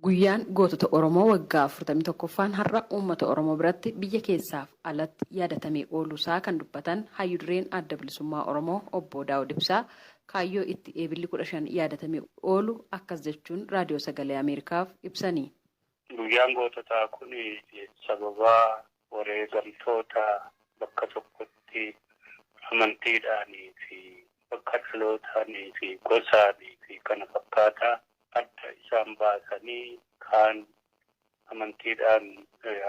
Guyyaan gootota Oromoo waggaa 41ffaan har'a uummata Oromoo biratti biyya keessaaf alatti yaadatamee ooluusaa kan dubbatan Hayyu Dureen Adda Bilisummaa Oromoo Obbo Daawud Ibsaa kaayyoo itti Eebilli 15 yaadatamee oolu akkas jechuun Raadiyoo Sagalee Ameerikaaf ibsani. Guyyaan goototaa kun sababaa wareegamtoota bakka tokkotti amantiidhaanii fi bakka dhalootaanii fi gosaanii fi kana fakkaataa adda isaan baasanii kaan amantiidhaan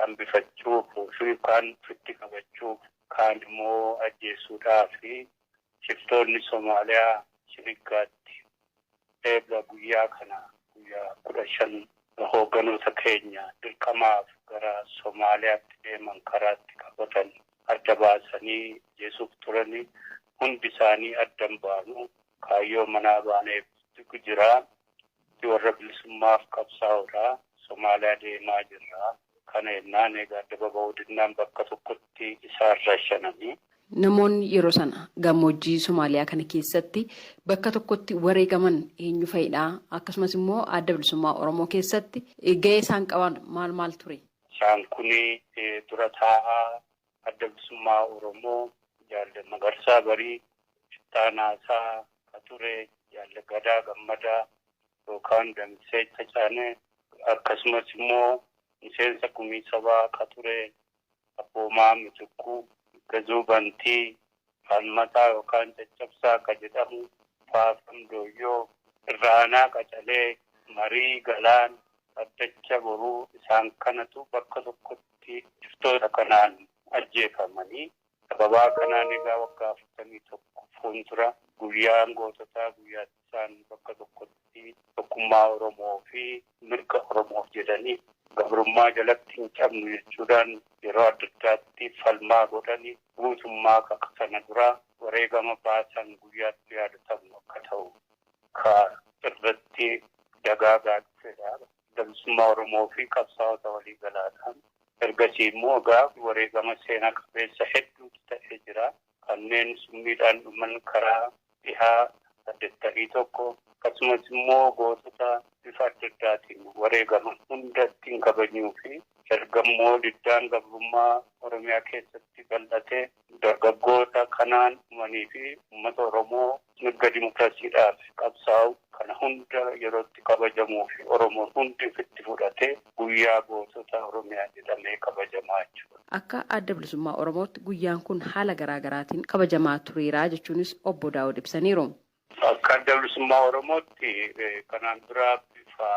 hambifachuuf fi kaan ofitti qabachuuf kaan immoo ajjeesuudhaaf shiftoonni Somaaliyaa Shiriggaatti eebla guyyaa kana guyyaa 15 hoogganoota keenya dirqamaaf gara Somaaliyaatti deeman karaatti qabatan adda baasanii ajjeesuuf turanii hundi isaanii addan baanu kaayyoo manaa baaneef jira. Warra bilisummaaf qabsaa'uudha. Somaaliyaa deemaa jirra. Kana jennaan egaa adda baba'uu dinnaan bakka tokkotti isaan rashananii. Namoonni yeroo sana gammoojjii Somaaliyaa kana keessatti bakka tokkotti wareegaman eenyu fa'idha? Akkasumas immoo Adda Bilisummaa Oromoo keessatti gahee isaan qaban maal maal ture? Isaan kun dura taa'aa Adda Bilisummaa Oromoo Jaalle Magarsaa Barii, Ittaanaasaa ka ture Jaalle Gadaa Gammadaa yookaan Damissee Tacaanee, akkasumas immoo miseensa gumii sabaa ka ture Abboomaa Mitikkuu, Gazuu Bantii, Falmataa yookaan Caccabsaa ka jedhamu, Faafam Dooyyoo, Irraanaa Qacalee, Marii Galaan, Addacha Boruu isaan kanatu bakka tokkotti shiftoota kanaan ajjeefamanii. Sababaa kanaan egaa waggaa 41 fuuldura guyyaan goototaa guyyaa isaan bakka tokkotti tokkummaa Oromoo fi mirga Oromoof jedhanii gabrummaa jalatti hin cabnu jechuudhaan yeroo adda addaatti falmaa godhanii guutummaa akka sana dura wareegama baasan guyyaatti yaadatamu akka ta'u ka irratti dagaagaa dhufedha. Adda Bilisummaa Oromoo fi qabsaa'ota walii galaadhaan. Ergasii immoo egaa wareegama seenaa qabeessa hedduutu ta'ee jira. Kanneen summiidhaan dhuman karaa dhihaa 81 akkasumas immoo gootota bifa adda addaatiin wareegaman hunda ittiin kabajuu fi ergammoo diddaan gabrummaa Oromiyaa keessatti bal'ate dargaggoota kanaan dhumanii fi uummata Oromoo mirga dimokiraasiidhaaf qabsaa'u kana hunda yerootti kabajamuu fi Oromoon hundi ofitti fudhatee guyyaa gootota Oromiyaa jedhamee kabajamaa jechuudha. Akka Adda Bilisummaa Oromootti guyyaan kun haala garaa garaatiin kabajamaa tureera jechuunis Obbo Daawud ibsaniiru. Akka Adda Bilisummaa Oromootti kanaan dura bifa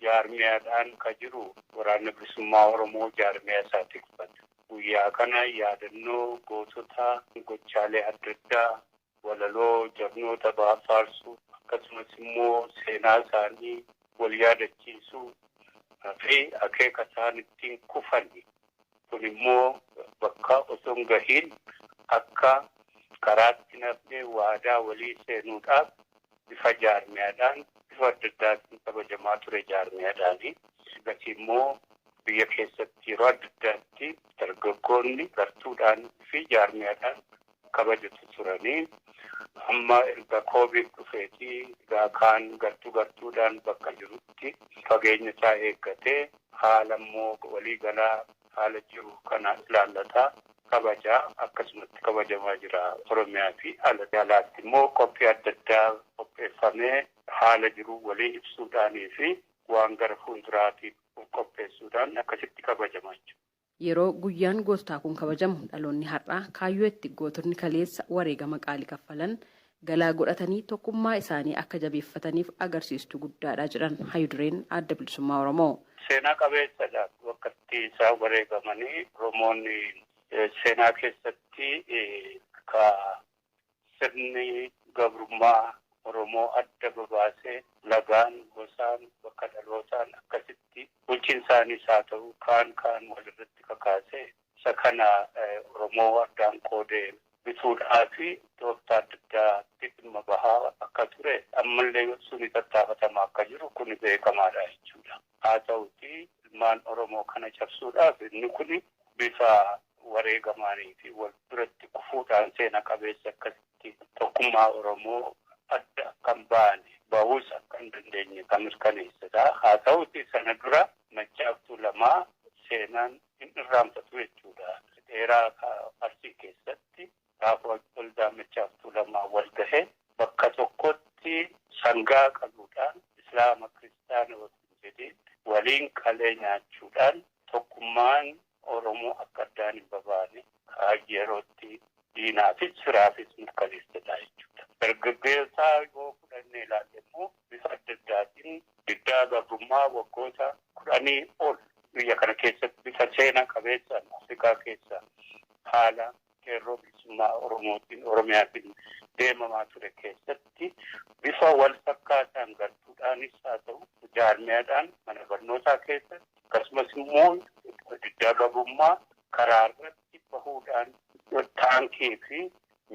jaarmiyaadhaan ka jiru Waraanni Bilisummaa Oromoo jaarmiyaa isaa tikfata. Guyyaa kana yaadannoo gootota gochaalee adda addaa walaloo jagnoota faarsuu akkasumas immoo seenaa isaanii wal yaadachiisuu fi akeeka isaan ittiin kufan kun immoo bakka osoo hin gahiin akka karaatti nafne waadaa walii seenuudhaaf bifa jaarmiyaadhaan bifa adda addaatiin kabajamaa ture jaarmiyaadhaani. Gatii immoo biyya keessatti yeroo adda addaatti dargaggoonni gartuudhaan fi jaarmiyaadhaan kabajatu turanii. Amma erga Koovid dhufeetii egaa kaan gartuu gartuudhaan bakka jirutti fageenya isaa eeggatee haala immoo waliigalaa haala jiru kana ilaallataa kabajaa akkasumatti kabajamaa jira. Oromiyaa fi alaatti immoo qophii adda addaa qopheeffamee haala jiru walii ibsuudhaanii fi waan gara fuulduraatiif qopheessuudhaan akkasitti kabajamaa jechuudha. Yeroo guyyaan goototaa kun kabajamu dhaloonni har'aa kaayyoo itti gootonni kaleessa wareegama qaalii kaffalan galaa godhatanii tokkummaa isaanii akka jabeeffataniif agarsiistuu guddaadha jedhan Hayyu Dureen Adda Bilisummaa Oromoo. Seenaa qabeessadha bakka itti isaan wareegamanii Oromoonni seenaa keessatti ka sirni gabrummaa Oromoo adda babaasee lagaan, gosaan, bakka dhalootaan akkasitti bulchiinsaanis haa ta'u kaan kaan walirratti kakaasee isa kana Oromoo addaan qoodee bituudhaa fi tooftaa adda addaatti dhimma bahaa akka ture ammallee suni tattaafatamaa akka jiru kun beekamaadha jechuudha. Haa ta'uti ilmaan Oromoo kana cabsuudhaaf inni kun bifa wareegamaanii fi wal biratti kufuudhaan seena qabeessa akkasitti tokkummaa Oromoo adda akka hin baane bahuus akka hin dandeenye kan mirkaneessedha. Haa ta'uti sana dura Maccaa fi Tuulamaa seenaan hin irraanfatu jechuudha. Dheeraa Arsii keessatti gaafa waldaa Maccaa fi Tuulamaa wal gahe bakka tokkotti sangaa qaluudhaan Islaama Kiristaana waliin jedhee waliin qalee nyaachuudhaan tokkummaan Oromoo akka addaan hin babaane yerootti diinaafis firaafis mirkaneessedha jechuudha. Dargaggeessaa yoo fudhannee ilaalle immoo bifa adda addaatiin diddaa gabrummaa waggoota 10 ol biyya kana keessatti bifa seenaa qabeessaan Afrikaa keessa haala qeerroo bilisummaa Oromootiin Oromiyaatiin deemamaa ture keessatti bifa wal fakkaataan gartuudhaanis haa ta'u jaarmiyaadhaan mana barnootaa keessatti akkasumas immoo diddaa gabrummaa karaa irratti bahuudhaan taankii fi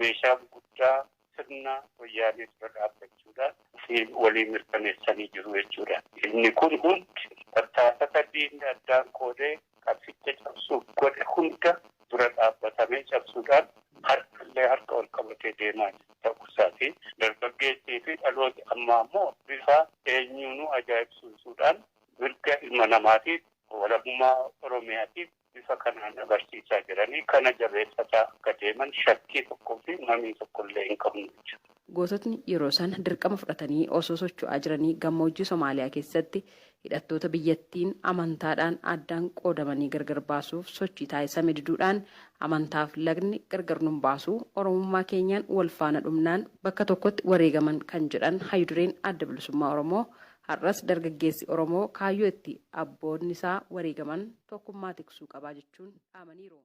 meeshaa guddaa sirna wayyaanee dura dhaabbachuudhaan fi walii mirkaneessanii jiru jechuudha. Inni kun hundi tattaafata diinni addaan qoodee qabsicha cabsuuf godhe hunda dura dhaabbatamee cabsuudhaan harkallee harka ol qabatee deemaa ta'uu isaati. Dargaggeessii fi dhalooti ammaa immoo bifa eenyuunuu ajaa'ibsiisuudhaan mirga ilma namaatiif walabummaa Oromiyaatiif bifa kanaan agarsiisaa jiranii kana jabeeffataa akka deeman shakkii tokkoo fi mamii tokkollee hin qabnu jechuudha. Goototni yeroo sana dirqama fudhatanii osoo socho'aa jiranii gammoojjii Somaaliyaa keessatti hidhattoota biyyattiin amantaadhaan addaan qoodamanii gargar baasuuf sochii taasisame diduudhaan amantaaf lagni gargar nun baasu, Oromummaa keenyaan wal faana dhumnaan bakka tokkotti wareegaman kan jedhan Hayyudureen Adda Bilisummaa Oromoo, har'as dargaggeessi Oromoo kaayyoo itti abboonni isaa wareegaman tokkummaa tiksuu qabaa jechuun dhaamaniiru.